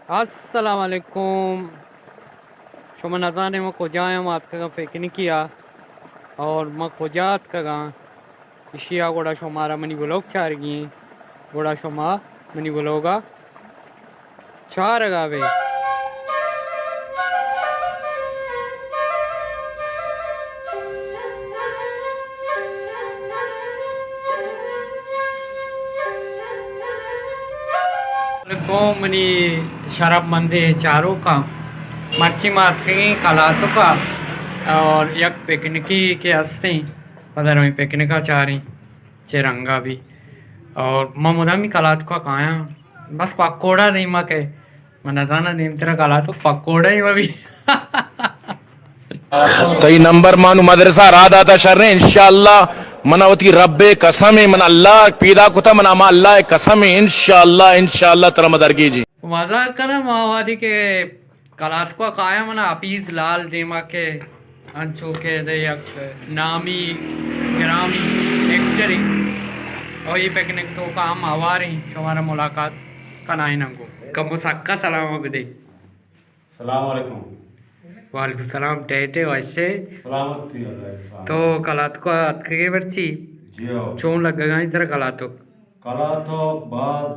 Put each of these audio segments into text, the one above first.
السلام علیکم۔ شما نزانے ما کجا آں، ما اتکگاں پکنکی آ اور ما کجا اتکگاں، اشی آ گڑا شمارا منی ولاگ چارگی ایں، گڑا شما منی ولاگا چارگا بے۔ علیکم منی شرپ مندیں چاروکاں، مرچی ما اتکگیں کلاتکا اور یک پکنکی کہ ہستیں، پدا رویں پکنکا چاریں چہ رنگا بی۔ اور ما مدامی کلاتکا کایاں، بس پکوڑا دیما کہ من نزاناں دیمترا کلاتک پکوڑا ہی مبی۔ تئی نمبر مانو مدرسہ را داتا شریں، انشاءاللہ منا وتی رب قسم ہے، من اللہ پیدا کتا، من اما اللہ قسم ہے، انشاءاللہ، انشاءاللہ ترا ما درگیجیں۔ مزاک کناں، ما وہدی کہ کلاتکا کایاں، منا حفیظ لال دیما کہ انچو کہ دے یک نامی گرامی ایکٹرے، او اے پکنک توکا ہم ہواریں، شمارا ملاقات کنائیناں گوں۔ کمو سکا سلام بدے۔ السلام علیکم۔ وعلیکم السلام، ٹیٹے وشے؟ سلامتی، اللہ احسان۔ تو کلاتکا اتکگے مرچی؟ جی ہو۔ چون لگگائیں ترا کلاتک؟ کلاتک باز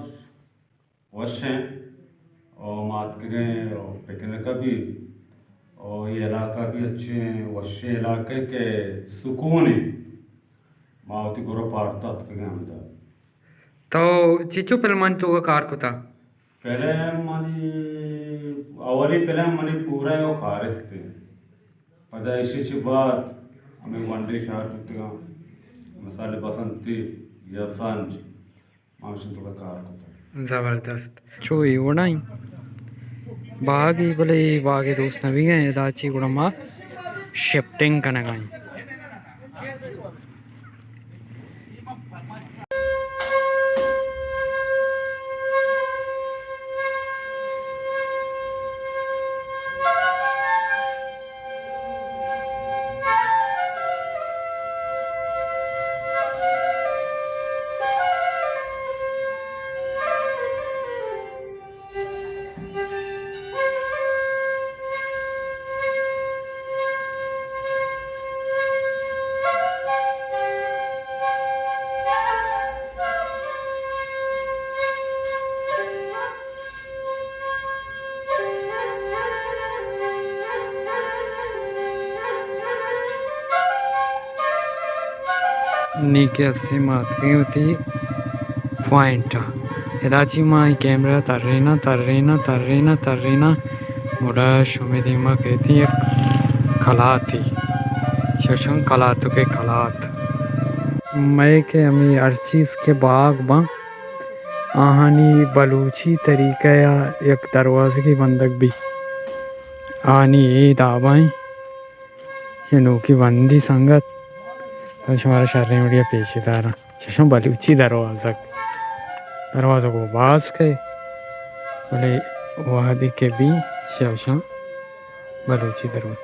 وش ایں، او ما اتکگیں او پکنک ءَ بھی، او اے علاقہ بھی اچھیں وشیں علاقہ کہ سکون ایں۔ ما وتی گروپ آرتا اتکگیں ہمدا۔ تو چچو فلمانی توکا کار کتا؟ فلم منی، اولی فلم منی پورا او کارست ایں۔ پدا ایشی چہ بعد ہمے ون ڈے شاٹ بوتگاں، مثال بسنتی یا سانج۔ ما ہمشن توکا کار کتگ۔ زبردست۔ چو اے وڑا ایں۔ باغے، بلے اے باغے دوست نہ بیگ ءَ ایں، ادا چی گڑا ما شفٹنگ کنگ ءَ ایں۔ نی کہ ہستیں ما اتکیں وتی پوائنٹ ءَ۔ ادا چی ما اے کیمرہ تریناں، تریناں، تریناں، تریناں، گڑا شمے دیما کیتی یک کلاتے، ششن کلاتکے کلات۔ مئے کہ ہمے ہر چیز کہ باغ باں، آہانی بلوچی طریقہ ءَ یک دروازگے بندگ بی۔ آہانی اے دابا ایں کہ نوکی بندی سنگت، پدا شمارا شریں وڑیا پیش داراں۔ ششاں بلوچی دروازگ، دروازگ و باز کئے، بلے وہدی کہ بی ششاں بلوچی دروازگ۔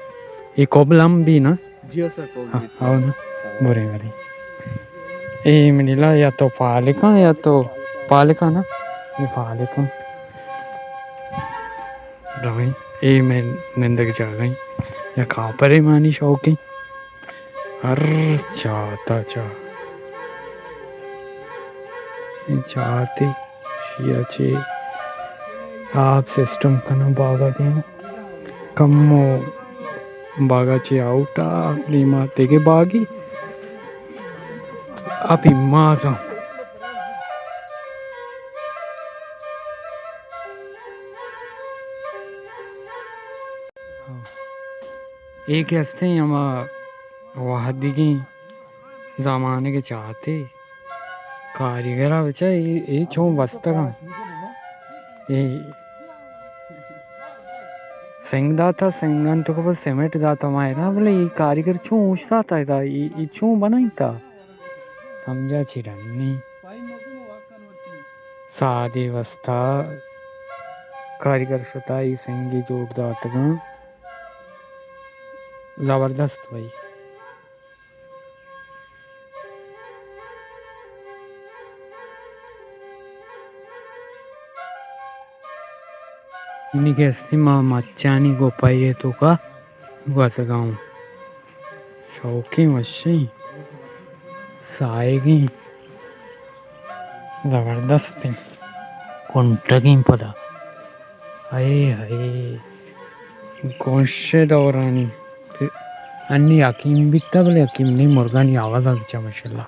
اے کوبل ہم بی نا؟ جی ہاں سر، کوبل ہاں، بی۔ ہاں نا۔ برے برے۔ اے منیلا یا تو پالکاں یا تو پالکاں نا؟ اے پالکاں۔ رویں۔ اے مئے نندگ جاگہ ایں۔ یا کاپرے مانی شوقیں۔ ہر چاتا چا۔ اے چاتے شیا چے آپ سسٹم کناں باغا دیاں۔ کمو باغا چے آؤٹا دیما دگہ باغی۔ اپی مازاں۔ اے کہ ہستیں ہما وہدیگیں زمانگ چاتے کاریگر ءَ بچا اے، اے چون بستگاں؟ اے سنگ داتا، سنگان تو کو سیمنٹ داتا ماہرا، بلے اے کاریگر چون اوشتاتا ادا، اے، اے چون بنائیتا؟ سمجھا چی رنی؟ سادے واسطہ کاریگر شتا اے سنگے جوڑ داتگاں۔ زبردست بھائی۔ نی کہ استیں ما مچانی گوپائی ءِ توکا گوزگا اوں۔ شوقیں وشیں ساہگیں زبردستیں کنٹگیں پدا۔ ہائے ہائے، گونش ءِ دورانی انی حکیم بیتا، بلے حکیم نی، مرگانی آوازاں بچا ماشاءاللہ۔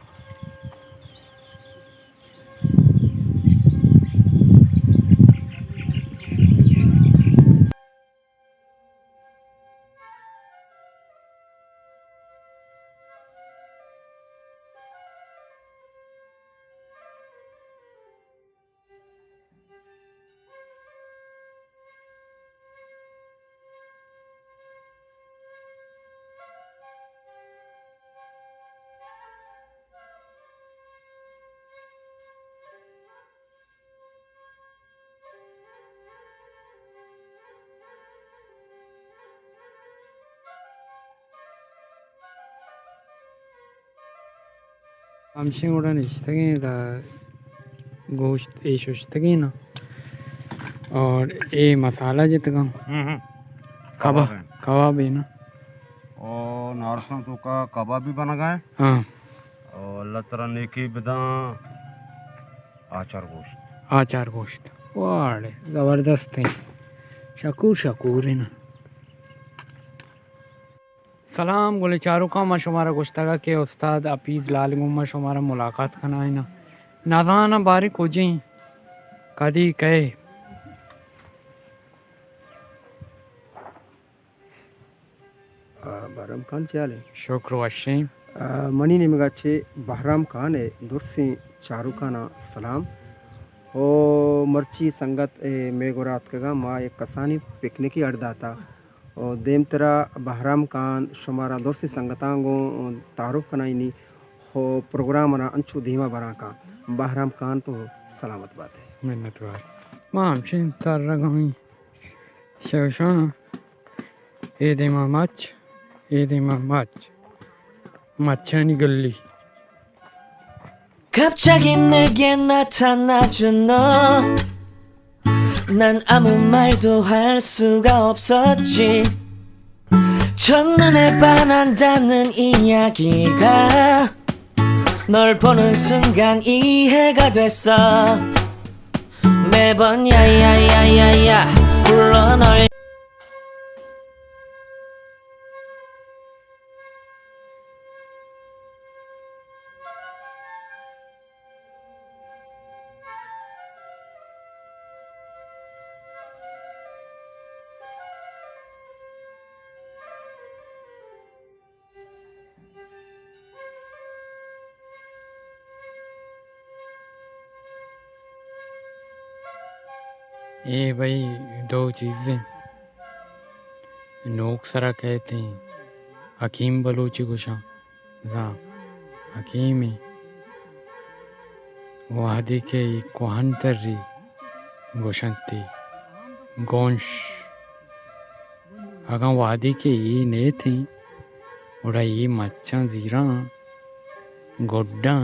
ہمشیں گڑا نشتگیں، دا گوشت اے ششتگیں نا، اور اے مسالہ جتگاں۔ ہم، ہم۔ کباب، کباب ایں۔ کباب ایں نا۔ او نارتاں توکا کباب بھی بنگا ایں۔ ہاں۔ او اللہ ترا نیکی بداں۔ آچار گوشت۔ آچار گوشت۔ واڑے، زبردست ایں۔ شکور، شکور ایں نا۔ سلام گلیں چاروکاں، ما شمارا گوشتگا کہ استاد حفیظ لال گوں ما شمارا ملاقات کنائیناں۔ نزاناں باریں کجیں، کدی کئے۔ آ، بہرام خان چے حال ایں؟ شکر وشیں۔ آ، منی نیمگا چہ بہرام خان ءِ درسیں چاروکاناں سلام۔ او مرچی سنگت ءِ مئے گورا اتکگاں، ما یک کسانیں پکنکے اڈ داتا۔ او دیمترا بہرام خان شمارا درسیں سنگتاں گوں تعارف کنائینی، او پروگرام ءَ را انچو دیما براں کاں۔ بہرام خان تو سلامت بات ئے۔ منتوار۔ ما ہمچین ترگاں۔ شوشان، اے دیما مچ، اے دیما مچ، مچانی گلی۔ 갑자기 내게 나타나준 너. 난 아무 말도 할 수가 없었지. 첫눈에 반한다는 이야기가 널 보는 순간 이해가 됐어. 매번 야야야야야 불러 널. اے بھئی دو چیزیں نوک سرا کئیت ایں۔ حکیم بلوچی گوشاں، زاں حکیمے وہدے کہ اے کوہن تری گوشنتی گونش۔ اگاں وہدے کہ اے نیتیں، گڑا اے مچاں زیراں، گڈاں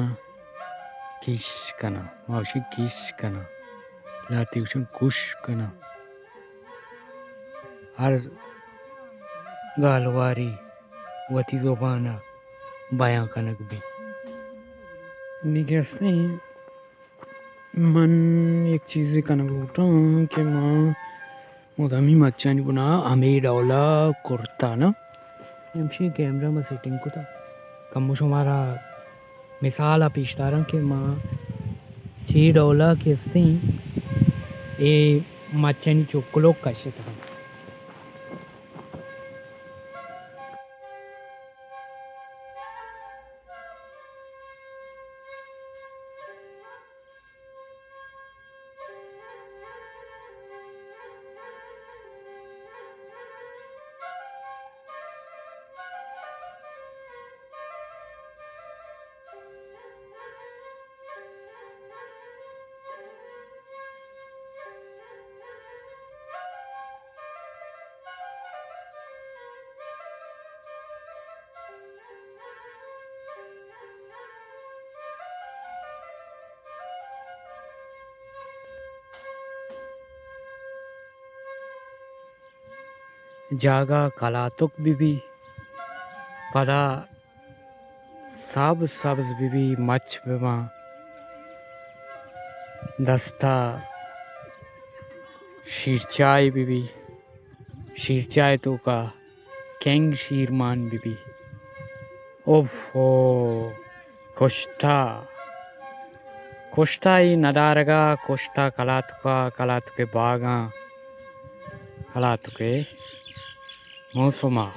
کش کناں، ما گوشیں کش کناں، لہتے گوشاں کش کناں۔ ہر گالوارے وتی زبان ءَ بیان کنگ بیت۔ نی کہ استیں من یک چیزے کنگ لوٹاں کہ ما مدامی مچانی بنا ہمے ڈولا کرتا نا۔ ہمشی کیمرہ ما سیٹنگ کتا۔ کمو شمارا مثال ءَ پیش داراں کہ ما چے ڈولا کہ استیں اے مچانی چکلوک کشتگ۔ جاگہ کلاتک بہ بی، پدا سبز سبز بہ بی، مچ بہ باں، دستا شیرچائے بہ بی، شیرچائے توکا کنگ شیرمان بہ بی۔ اوف ہو، کشتا، کشتا ای ندارگا، کشتا کلاتکا، کلاتکے باگاں، کلاتکے موسما۔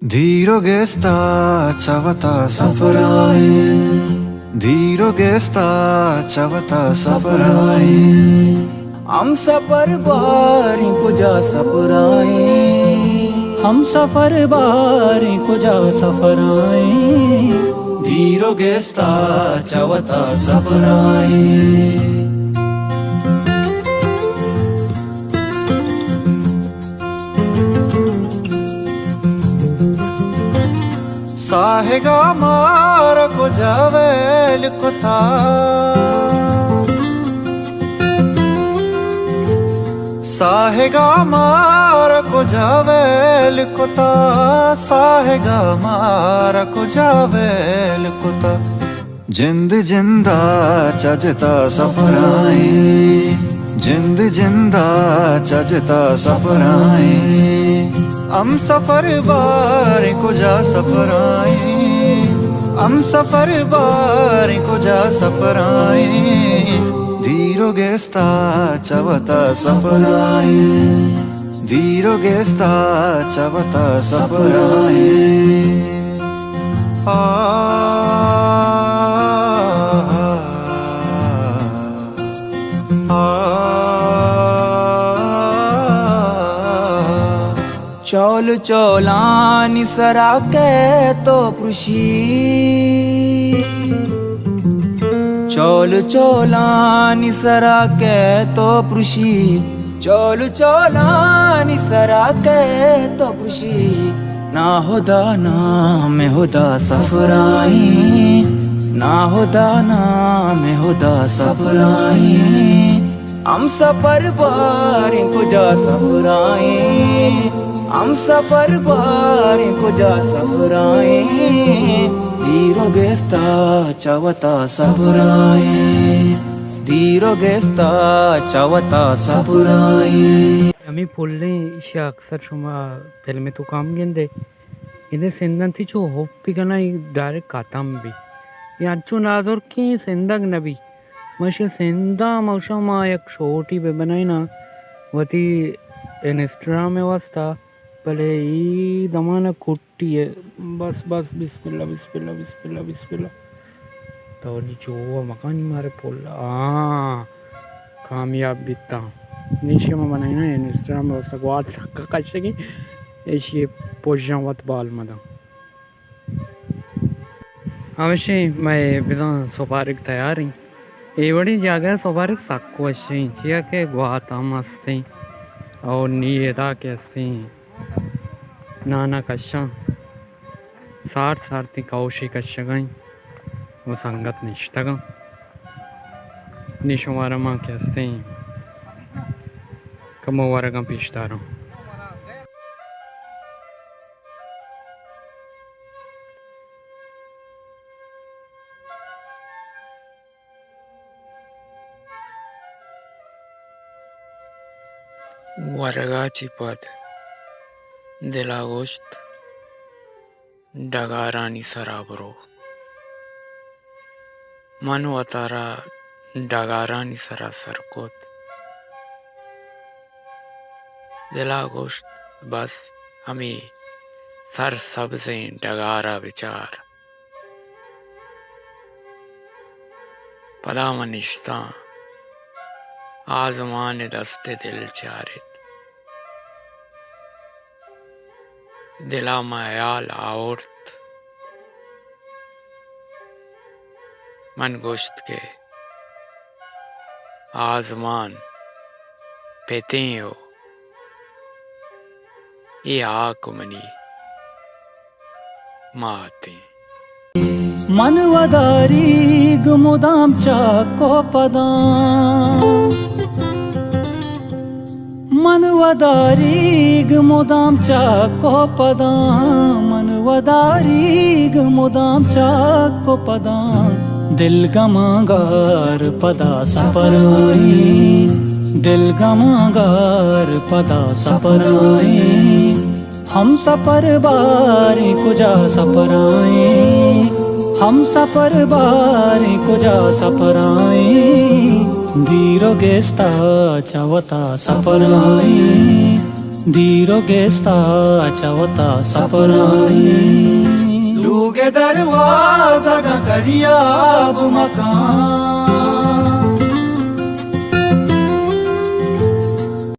دیر و گستا چہ وتا سفرائیں، دیر و گستا چہ وتا سفرائیں۔ ہمسفر باریں کجا سفرائیں، ہمسفر باریں کجا سفرائیں۔ دیر و گستا چہ وتا سفرائیں۔ ساہگا مارا کجا ویل کتا، ساہگا مارا کجا ویل کتا، ساہگا مارا کجا ویل کتا۔ جند جندا چہ جتا سفرائیں، جند جندا چہ جتا سفرائیں۔ ہمسفر باریں کجا سفرائیں، ہمسفر باریں کجا سفرائیں۔ دیر و گستا چہ وتا سفرائیں، دیر و گستا چہ وتا سفرائیں۔ آ، آ، آ۔ چول چولانی سرا کئے تو پرشی، چول چولانی سرا کئے تو پرشی، چول چولانی سرا کئے تو پرشی۔ ناہدا نام ہدا سفرائیں، ناہدا نام ہدا سفرائیں۔ ہمسفر باریں کجا سفرائیں، ہمسفر باریں کجا سفرائیں۔ دیر و گستا چہ وتا سفرائیں، دیر و گستا چہ وتا سفرائیں۔ ہمے پلیں، ایشی ءَ اکثر شما فلم ءِ توکا ہم گندے۔ ادا سنداں تئی چو ہوپ بکناں، اے ڈائریکٹ ختم بی۔ اے انچو نازرکیں، سندگ نہ بی۔ من شہ سنداں، من شہ ما یک شوٹی بہ بنائیناں وتی انسٹاگرام ءِ واسطہ، بلے اے دمانہ کٹی ءَ۔ بس، بس، بسم اللہ، بسم اللہ، بسم اللہ، بسم اللہ۔ تو نی چو مکانی مارے پل۔ آں، کامیاب بیتاں۔ نی شما بنائیناں انسٹاگرام ءِ واسطہ، گوات سکا کشگی، ایشی پژاں وت بال مداں۔ ہمشی مئے بزاں سپارگ تیار ایں۔ اے وڑیں جاگہ ءَ سپارگ سک وش ایں، چیا کہ گوات ہم است ایں اور نی ادا کہ است ایں نانا کشاں، سارت سارتیں کئوشے کشگ ءَ ایں و سنگت نشتگ اَں۔ نی شمارا ما کہ است ایں کمو ورگاں پیش داراں۔ ورگا چی پد دلا گوشت، ڈگارانی سرا برو۔ من وتارا ڈگارانی سرا سر کت۔ دلا گوشت، بس ہمے سرسبزیں ڈگارا بچار۔ پدا من نشتاں، آزمان ءِ دست ءَ دل چارت۔ دلا من ہیال آورت۔ من گوشت کہ آزمان پتیں و اے ہاک منی مات ایں۔ من وداریگ مدام چک و پداں، من وداریگ مدام چک و پداں، من وداریگ مدام چک و پداں۔ دل گماں گار پدا سپرائیں، دل گماں گار پدا سپرائیں۔ ہم سپر باریں کجا سپرائیں، ہم سپر باریں کجا سپرائیں۔ دیر و گستا چہ وتا سپرائیں، دیر و گستا چہ وتا سپرائیں۔ لوگ دروازگاں کریاب مکان۔